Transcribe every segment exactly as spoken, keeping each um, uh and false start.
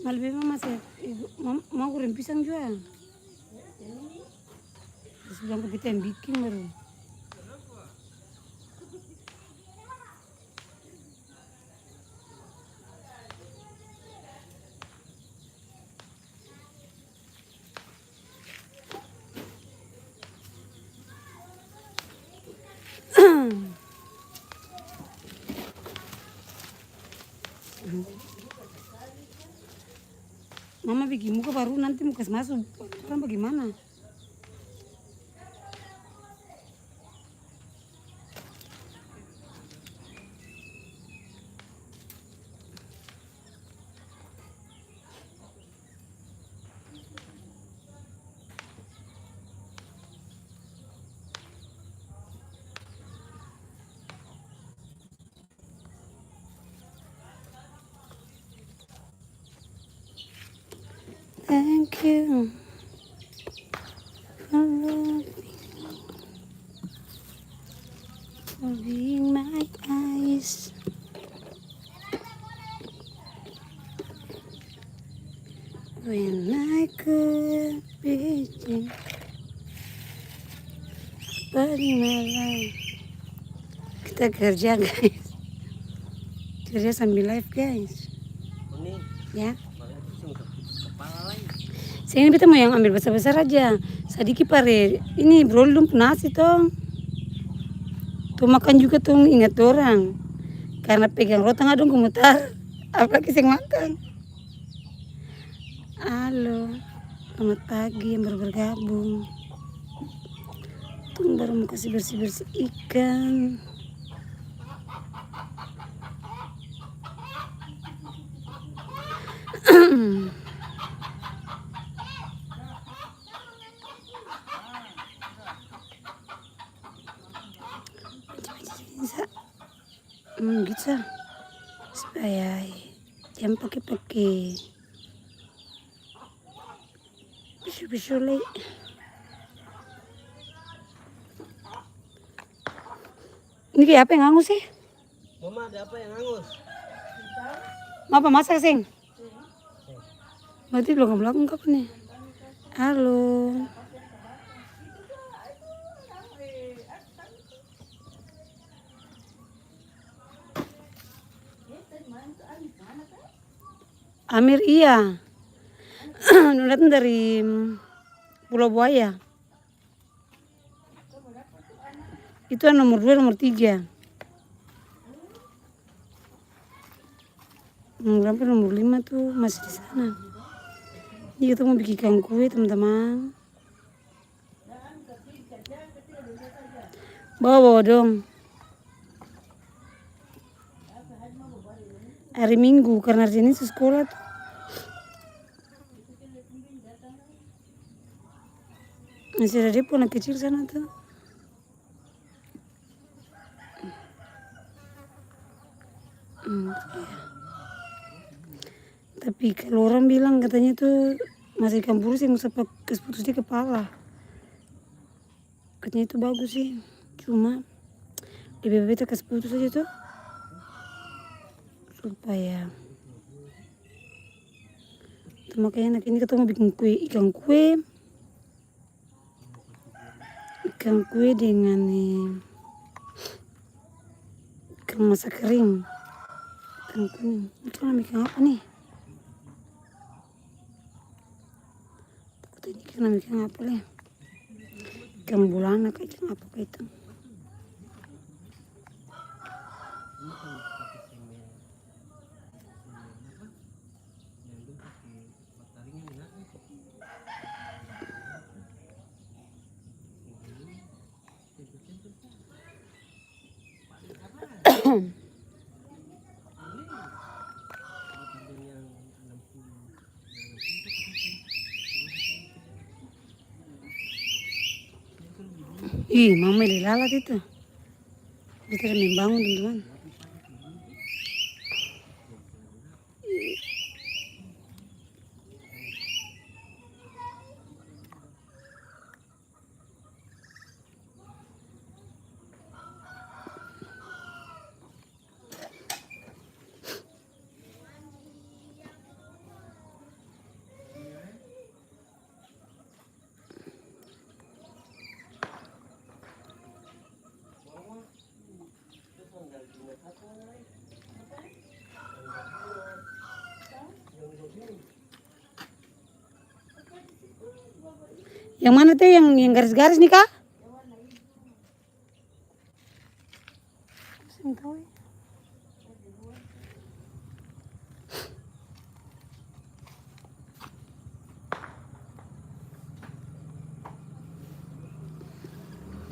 Lebe mama se, mam-, mau goreng pisang jua. Su bilang ko beta yang biking baru. Mama biking muka baru, nanti mo kas maso orang bagimana? Thank you for loving me, for being my eyes. When I could be you for my life. Kita kerja, guys. Kerja sambil live, guys. Ini. Ya. Kepala lain. Seng, ini beta mo yang ambil basar-basar aja. Sadiki pare ini brol dong pung nasi tong. Tong makan juga tong ingat dorang. Karna pegang rotang dong gemetar. Apalagi seng makan. Halo, selamat pagi yang baru bergabung. Tong baru mo kasi bersih-bersih ikan. Hmm, gitu sa. Supaya jang pake-pake. Bisu-bisu lai. Ini kaya apa yang angus sih? Mama, ada apa yang angus? Mau apa masak, seng? Berarti belakang-belakang kapan nih? Halo. Amir, iya. Dong datang dari Pulau Buaya. Itu yang nomor dua, nomor tiga. Nomor berapa? Nomor lima tuh masih di sana. Ini kita mau bikin ikan kue, teman-teman. Bawa, bawa dong. Hari Minggu, karna hari Senin su skola tuh. Masih ada dia pung anak kecil sana tuh. Hmm, iya. Tapi kalo orang bilang katanya tuh, maso ikan burus seng usah pa-, kas putus dia kapala. Katanya itu bagus sih, cuma lebih bae beta kas putus saja to, supaya, itu makanya anak ini katong mo biking kue, ikang kue, ikang kue dengan, eh, ikang masa kering, ikang kuning. Itu orang biking apa nih? Takut ini ikang biking apa lai? Ikang bulana ka ikang apa ka itu? Ih, mama lele lalat itu. Beta ada membangun, teman-teman. Yang mana teh, yang, yang garis-garis nih, Kak?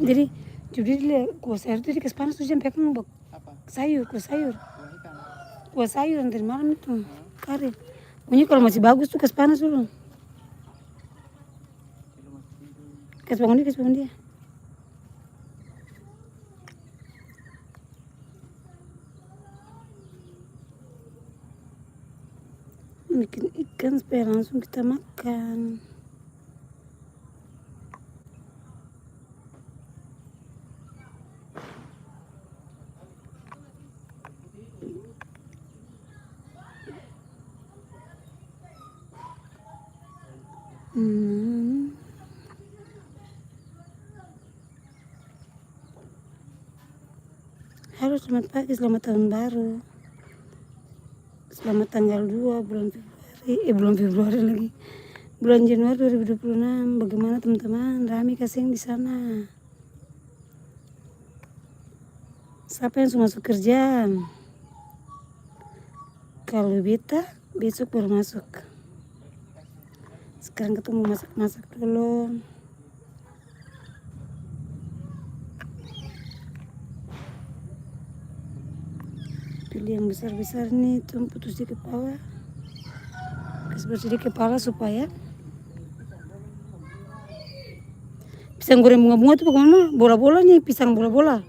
Jadi, jadi dia kuah sayur itu dia kas panas tu jang pe akang bak-, apa? Sayur, kuah sayur. Kuah ikan. Kuah sayur yang tadi malam itu. Hmm. Kari. Pokoknya kalau masih bagus tu kas panas dulu. Kas bangun dia, kas bangun dia. Bikin ikan supaya langsung kita makan. Hmm. Halo, selamat pagi, selamat tahun baru. Selamat tanggal dua bulan Februari, eh, bulan Februari lagi. Bulan Januari dua ribu dua puluh enam. Bagaimana teman-teman? Rame ka seng di sana? Sapa yang su masuk kerja? Kalu beta, besok baru masuk. Sekarang katong mo masak-masak dolo. Pili yang besar-besar ni, tong putus di kepala. Kas bersih di kepala supaya pisang goreng bunga-bunga tu bagimana? Bola-bola ni, pisang bola-bola.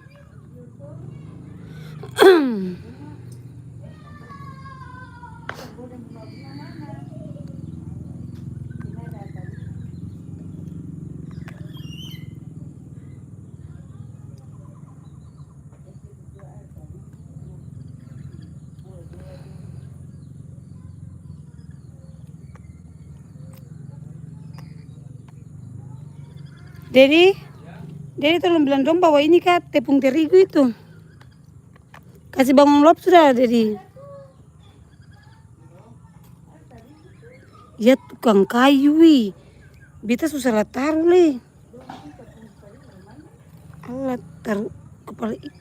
Dedi, Dedi tolong bilang dong bawa ini ka, tepung terigu itu. Kasi bangun lop sudah, Dedi. Ya, tukang kayu, ih. Beta su salah taru le. Alah, taru kepala ik-,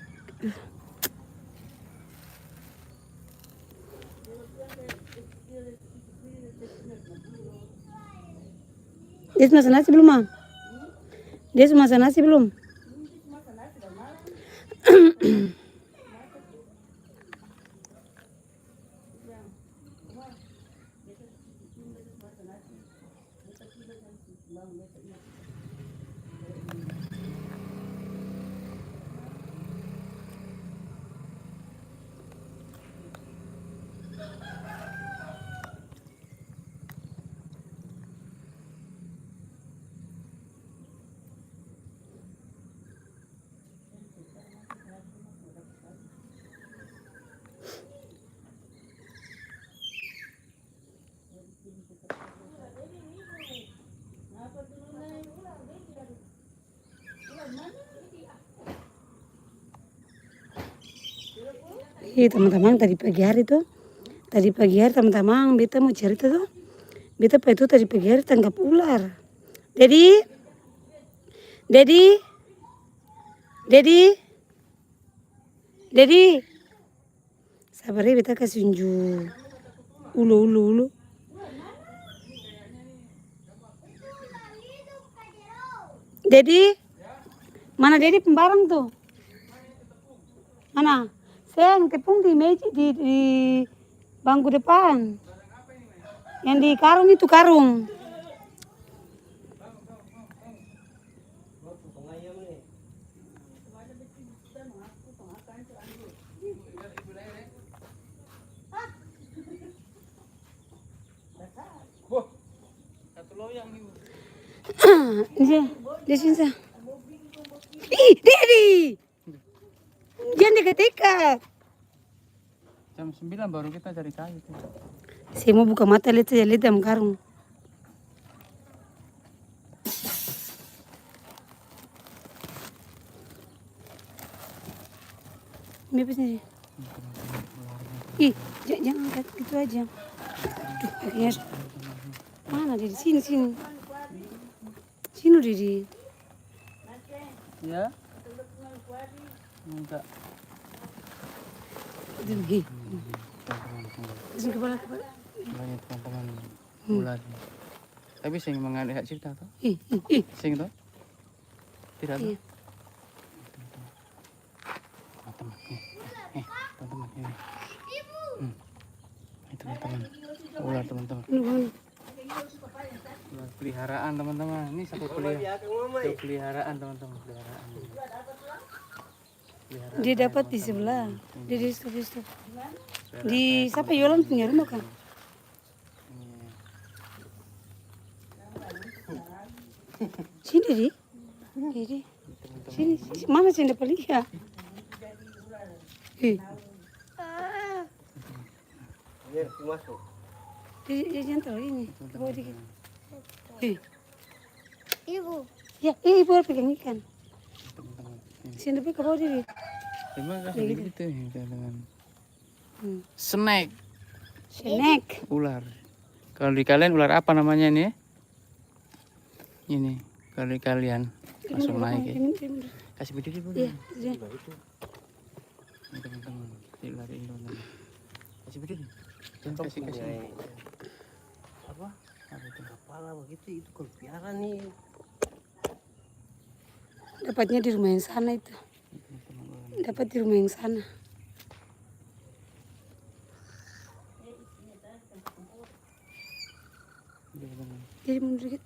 Dia su masa nasi belum, Ma? Dia su masa nasi belum? Ih, tamang-tamang, tadi pagi hari to, tadi pagi hari, tamang-tamang, beta mo carita to, beta pai to tadi pagi hari tanggap ular. Dedi, Dedi, Dedi, Dedi. Sabar e, beta kasi unju ulo, ulo, ulo. Dedi, mana Dedi pung barang tu? Mana? Seng, tepung di meja, di, di bangku depan. Yang di karung itu, karung. Dia, dia sini sa. Ih, Dedi! Jang dekat-dekat. Jam sembilan baru kita cari kayu tu. Saya mau buka mata, lihat saja, lihat dalam karung. Ini apa sih? Ih, ja-, jangan angkat gitu aja. Aduh, kakinya s-, mana dia? Di sini, sini. Sini, Sini, Didi. Ya? Minta. Didi. Teman-teman, hmm. Sini kepala, kepala. Banyak teman-teman. Hmm. Ular. Tapi seng mengandung hak cipta, toh? Ih, ih, ih. Seng, toh? Tidak, toh? Iya. Teman-teman, nih, nih, teman-teman, ini. Hmm. Ini, teman-teman. Ular, teman-teman. Ini, Bang. Ular peliharaan, teman-teman. Ini satu pelihara-, satu peliharaan, teman-teman. Peliharaan. Peliharaan. Dia dapat di sebelah. Ini. Dia di situ, di situ. Peliharaan. Di siapa, Yolan punya rumah, kan? Sini, Di. Di, Di. Sini, sini. Mana sini dapat lia? Hei. Dia, dia jangan terlalu ini. Ke bawah dikit. Hei. Ibu. Ya, eh, ibu pegang ikan. Sini, tapi ke bawah, Di. Terima kasih. Begitu. Begitu, ya, teman. Hmm. Snake. Snake. Ular. Kalau di kalian ular apa namanya ini? Ini, kalau di kalian langsung naik, ya. Kasih berdiri dulu. Iya, iya. Ini, teman-teman. Ini lari ini, teman-teman. Kasih berdiri. Jangan kasih, kasih. Apa? Apa itu? Kepala begitu, itu kalau piara nih. Dapatnya di rumah yang sana itu. Dapat di rumah yang sana. Jadi mundur dikit.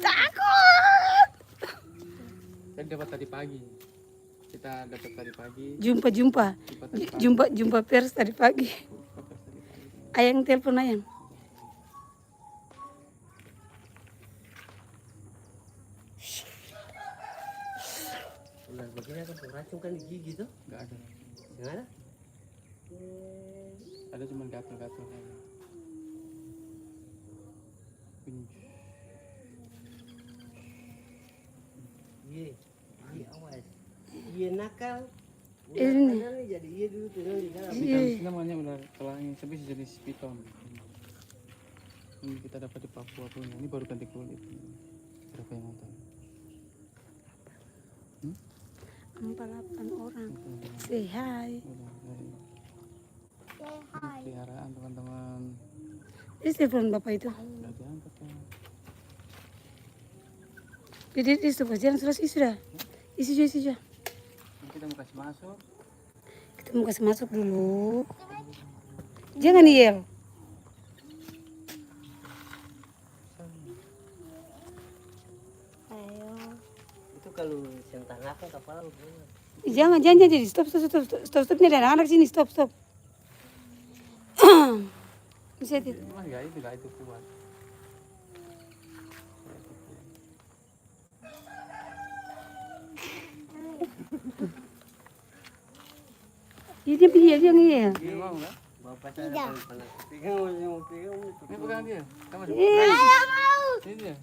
Takut. Kan dapat tadi pagi. Kita dapat tadi pagi. Jumpa, jumpa. Jumpa tadi pagi. Jumpa, jumpa pers tadi pagi. Jumpa pers tadi pagi. Ayang, telpon Ayang. Ular begini kan pung racun kan di gigi tuh? Nggak ada. Nggak ada? Ada cuman gatal-gatal saja. Kunci. Iya, iya, awas. Iya, nakal. Ini. Udah, ada nih, jadi iya dulu tuh, nanti kan. Ini kan namanya ular pelangi, tapi sejenis piton. Ini kita dapat di Papua punya. Ini baru ganti kulit. Berapa yang nonton? Hmm? Empat delapan orang. Empat delapan orang. Say hi. Udah, udah, ya. Say hi. Ini peliharaan, teman-teman. Ini telepon bapak itu. Nggak diangkat, ya. Dia, dia, dia sudah berjalan, sudah, isi sudah. Isi jua, isi jua. Ini kita mau kasih masuk. Kita mau kasih masuk dulu. Jangan, Yel. Ayo. Itu kalau seng tahan akang kapala begini. Jangan, jangan, jangan, jangan. Stop, stop, stop, stop, stop, stop. Ini ada anak-anak sini, stop, stop. Bisa tidak? Mas, nggak itu, nggak itu kuat. Iya, dia, dia, dia, iya. Dia mau nggak? Bapak saya paling pernah. Pegang, mau pegang, mau pegang. Ini pegang dia. Kamu. Iya. Ini dia.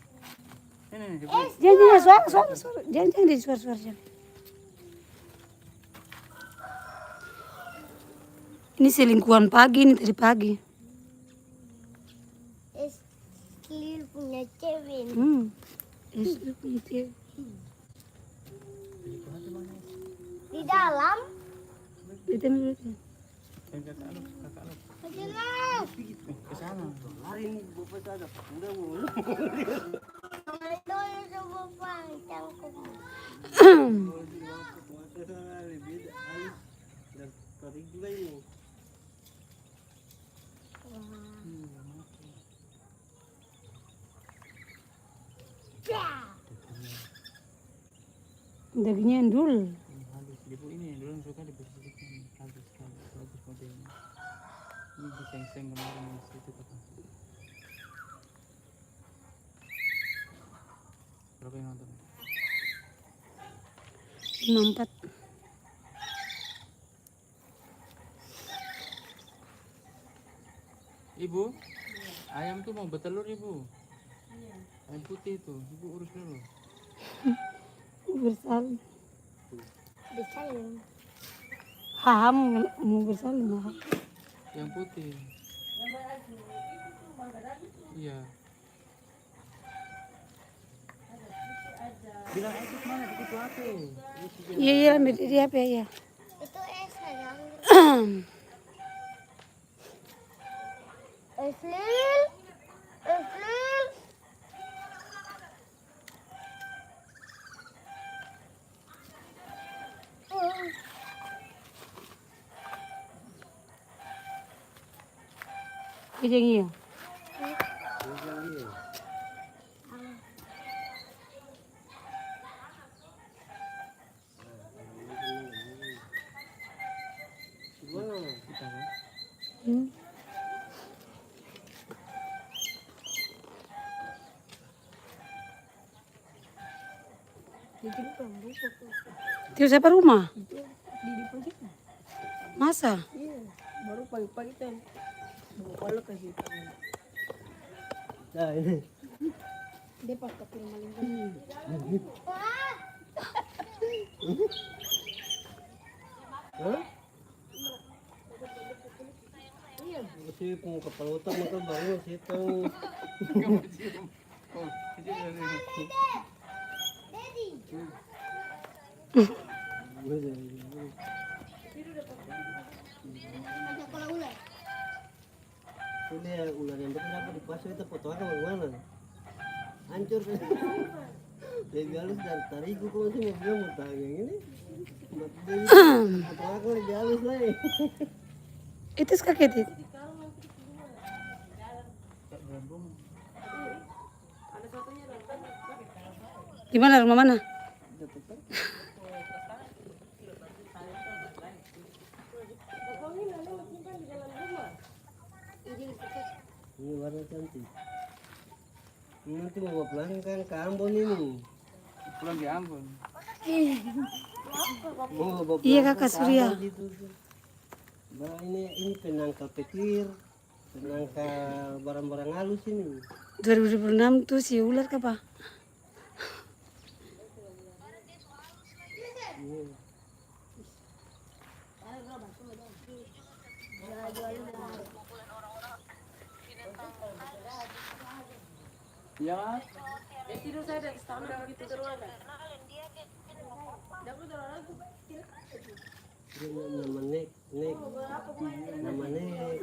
Ini nih, dia. Jangan, jangan, suara, suara, suara. Jangan, jangan, dia suara, suara, jangan. Ini selingkuhan pagi, ini tadi pagi. Eslir punya cewek. Hmm. Eslir punya cewek. Di dalam. Di dalam. Ke sana. Lari nih, bapak sana. Udah, mau. Teman dulu tuh, bapak, cangkuk. Wah. Dagingnya endul. Ini halus. Dia pun ini endul yang suka dibersihkan. Halus, halus, bagus modelnya. Ini diseng-seng kemarin di situ, Kakak. Berapa yang nonton? Lima empat. Ibu, ayam tuh mau bertelur, Ibu. Ayam putih itu, Ibu urus dulu. Bersalin. Bersalin. Haham, mau bersalin, ha. Yang putih. Iya. Bilang, "Eh, itu mana buku tuh apa?" Iya, iya, ambil dia apa ya? Itu es, sayang. Es lil, es lil. Kejang iya. Hmm. Tidur sapa rumah? Masa? Iya, baru pagi-pagi kan. Baru bale kasi tangan. Nah, ini. Dia pas tapi maling. Hah? Iya. Masih pung kapala otak maka baru setang. Sudah ular yang betul apa di pasar itu foto akang bagaimana? Hancur kan? Lebih halus dari tarigu, kok masih mau bilang mau tahan yang ini? Foto akang lebih halus lai. Itu si kakek itu. Di mana, rumah mana? Ini warna cantik. Ini nanti mau bawa pulang kan ke Ambon ini. Pulang ke Ambon. Mau bawa pulang ke Ambon gitu. Iya, Kakak Surya. Nah, ini, ini penangkal petir. Nangka barang-barang halus ini. Dua ribu dua puluh enam tuh si ular kapa? Iya. Ya. Dia nama nek, nek. Nama nek.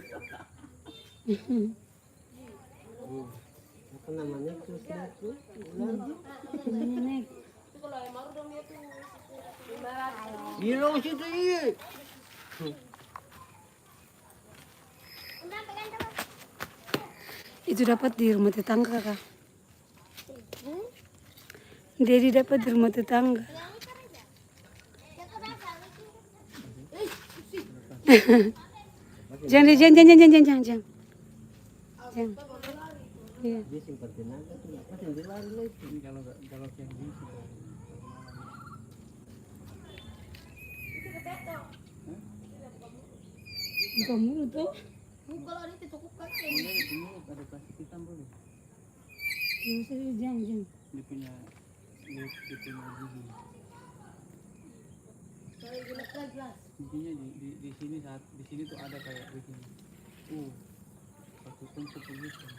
Hmm. Apa nama nek tuh, nek tuh? Ular tuh? Namanya nek. Bilang situ, iya. Itu dapat di rumah tetangga, Kaka. Dedi dapat di rumah tetangga. Jang, jang, jang. Jang. Iya. Dia simpan tenaga tuh, apa yang dia lari lagi? Ini kalau nggak, kalau yang di situ. Buka mulu tuh. Buka lah, dia tutup pakai. Boleh, di sini ada plastik hitam, boleh. Iya, serius, jang, jang. Dia punya, dia, dia punya gigi. Giginya di, di, di sini, saat di sini tuh ada kayak begini. Uh, satu ton sepuluh ton.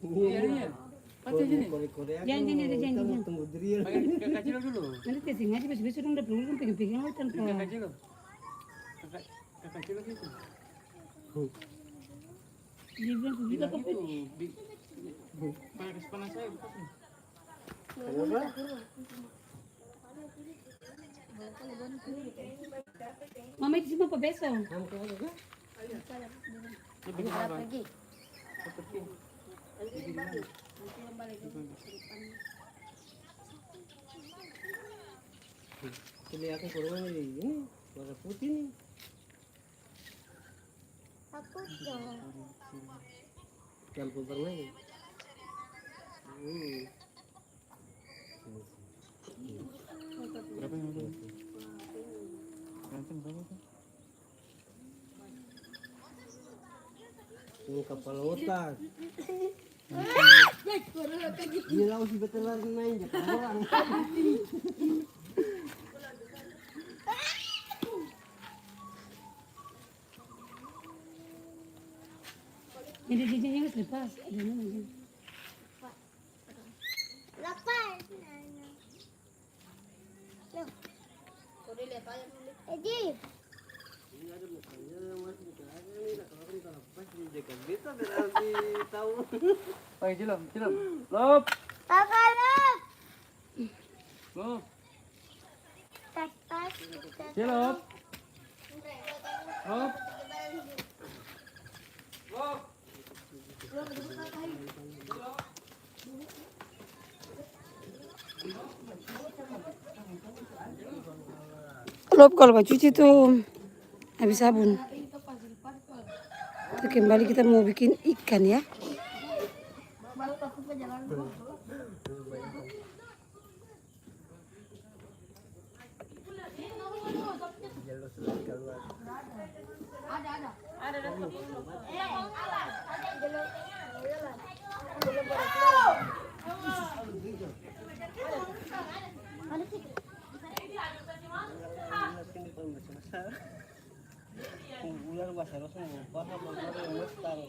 Iya, iya. Baca sini. Jangan, jangan, jangan, jangan. Pakai kakak Cilo dulu. Nanti dia sengaja, besok-besok dong dapa ulang pegang-pegang tanpa. Kakak Cilo. Kakak, kakak Cilo gitu. Dia bilang, "Kok gila, Kak?" Panas, panas saya, bukan. Kenapa? Mama itu simpan pa besok. Ini bikin apa? Lagi. Ini aku ke rumah nih, ini warna putih nih. Aku dong. Campur bermain. Hmm. Berapa yang ada? Berantem berapa tuh? Ini kapala otak. Dia langsung berlari main, dia orang. Jadi, dia, dia harus lepas. Ada mana dia? Lepas. Loh. Edi. Ini ada mukanya, masih di tengahnya nih, nah, kalau aku minta lepas, dia jaga beta, berarti tahu. Oke, cilok, cilok. Lop. Papa, lop. Lop. Cilok. Hop. Hop. Lop kalo bacuci tu abis sabun. Tu kembali kita mo bikin ikan ya.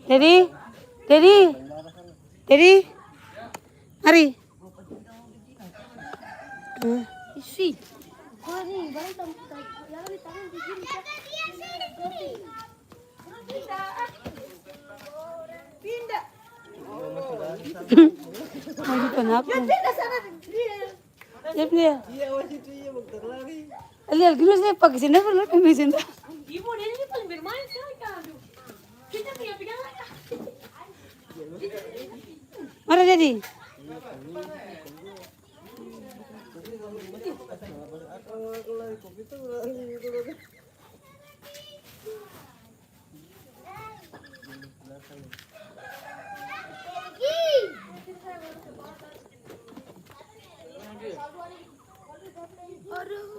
Dedi, Dedi, Dedi, mari. Hmm. Isi. Mau dipenakut. Dia pindah. Iya, awas itu, iya, mau berlari. Lihat, terus dia pakai sendal, berlari pakai sendal. Ibu, dia ini paling bermain sekali, Kak. Aduh. Kita punya pegangan, Kak. Mana dia, Di? Aku lari, kok kita lari.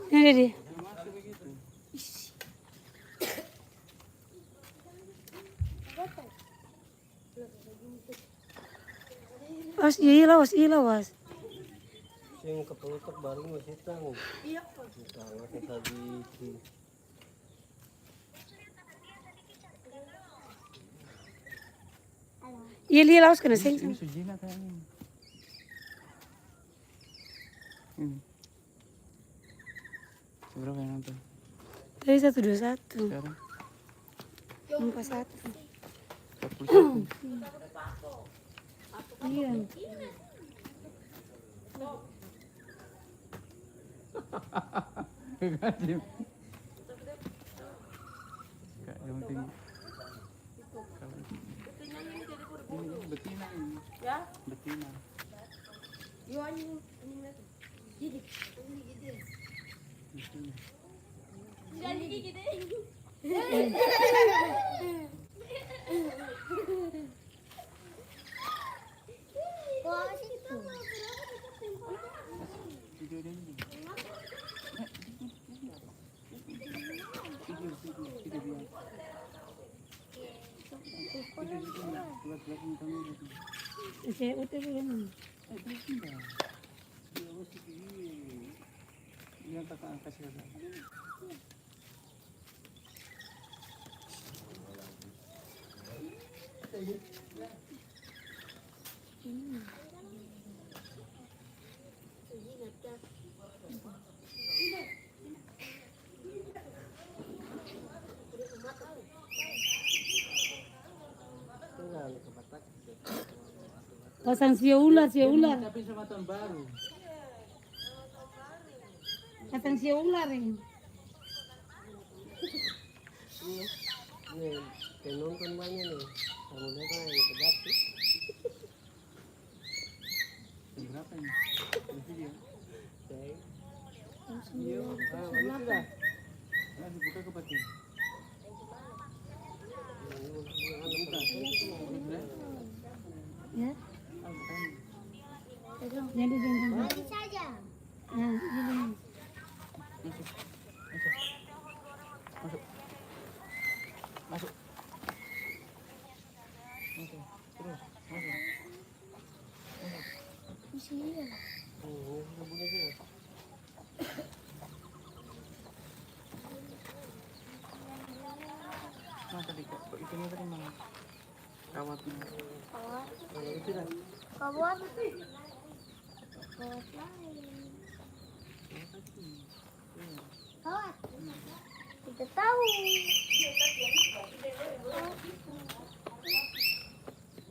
Ini dia. Awas, iya, iya, lawas, iya, lawas. Seng kepelutuk baru mo setang. Iya, Pak. Kita anaknya tadi itu. Iya, lia laos kena seng. Ini su jinak kayaknya. Hmm. Berapa yang nonton? Tadi satu dua satu. Sekarang? Empat satu. Empat puluh satu. Iya. Kak, yang penting. Ini betina ini. Ya? Betina. Yo, anjing, anjing lagi. Gini. Ini gini. Betina. Jadi gini. Pasang sio ular, sio ular. Pasang sio ular ini. Nih, penonton banya nih. Kamu lihat lah yang hebat tuh. Jam berapa ini? Ada video? Oke. Iya, ah, mana sudah? Nah, dibuka ke peti. Buka. Buka, buka. Ya. Ah, bukan. Jadi, jadi, jadi. Nah, jadi. Masuk. Masuk. Masuk. Masuk. Masuk. Terus. Masuk. Masuk. Iya. Mana tadi, Kak? Itunya tadi mana? Kawatnya. Kawat. Kalau itu dah. Kawat. Kawat lain. Kawat itu. Iya. Kawat. Tidak tahu.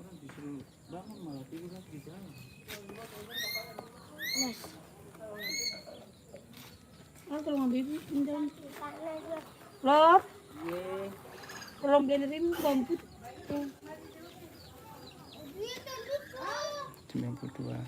Orang disuruh bangun malah tidur lagi di dalam. Mas. Ah, tolong ambil ini, pinjam. Lor. Iya. Tolong beliin ini bawang putih. Sembilan puluh dua.